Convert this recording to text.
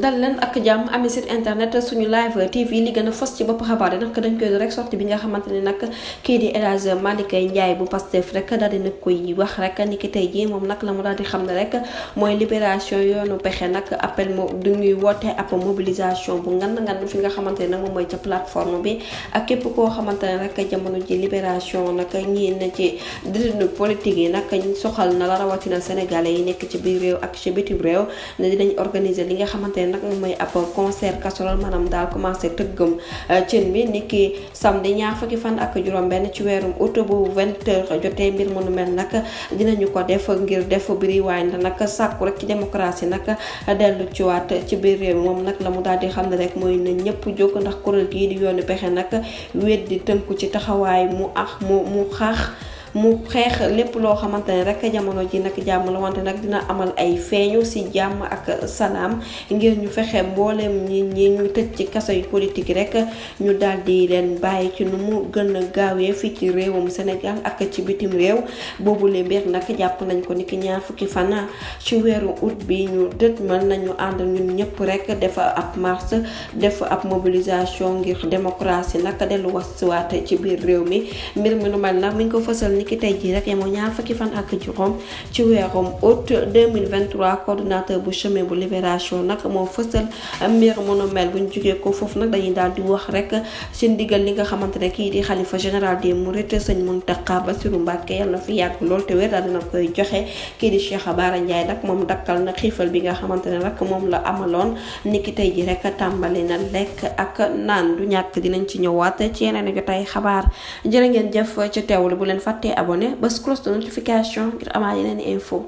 dal leen ak jàmm ami site internet suñu live tv li gën a fës ci bopp xabaar yi nag dañ koy rek sorti bi nga xamante ne nag kii di El Hadj Malick Ndiaye bu Pastef rek daal di nag koy wax rek ni ki tey jii moom nag la mu daal di xam ne rek mooy libération yoonu pexe nag appel mo du ñuy woote ab mobilisation bu ngan fi nga xamante ne nag moom mooy ca plateforme bi ak képp koo xamante ne rek jamono ji libération nag ñi na ci détenu politique yi nag soxal na la rawatina sénégalais yi nekk ci biir réew ak ci bitim réew ne dinañ organiser li nga xamante nag moom mooy ab concert casserole maanaam daal commencé tëggam cin bi niki samedi ñaar fukki fan ak juróom-benn ci weerum août bu 20h jotee mbir mu nu mel nag dinañu ko def ngir def biri waaye nag sàkku rek ci démocratie nag dellu ci waat ci biir réew moom nag la mu daal di xam ne rek mooy na ñëpp jóg ndax kuréel gii di yoonu pexe nag weddi tënku ci taxawaay mu xeex lépp loo xamante ne rek jamono ji nag jàmm la wante nag dina amal ay feeñu si jàmm ak salaam ngir ñu fexe mboolem ñi ñu tëj ci kaso yu politique rek ñu daal di leen bàyyi ci nu mu gën a gaawee fii ci réewum Sénégal ak ci bitim réew boobu le mbir nag jàpp nañ ko niki ñaar fukki fan ci weeru août bi ñu dëtmal nañu ànd ñun ñëpp rek def ab marche def ab mobilisation ngir démocratie nag dellu wasiwaat ci biir réew mi mbir mi nu mel nag mi ngi ko fësal niki tey jii rek yemoo ñaar fukki fan ak juróom ci weerum août 2023 coordinateur bu chemin bu libération nag moo fësal mbir mu nu mel bu ñu jógee ko foofu nag dañuy daal di wax rek ci ndigal li nga xamante ne kii di xalifa général des mourides sëñ Mountakha Bassirou Mbacké yàlla na fi yàgg lool te wér daal dina koy joxe kii di Cheikh Bara Ndiaye nag moom dakkal na xiifal bi nga xamante ne rek moom la amaloon niki tey ji rek tàmbali na lekk ak naan du ñàkk dinañ ci ñëwaat ci yeneen jotaay xabaar jërë ngeen jëf ci teewlu bu leen fàttee abonné bés cloche de notification ngir amaat yeneen info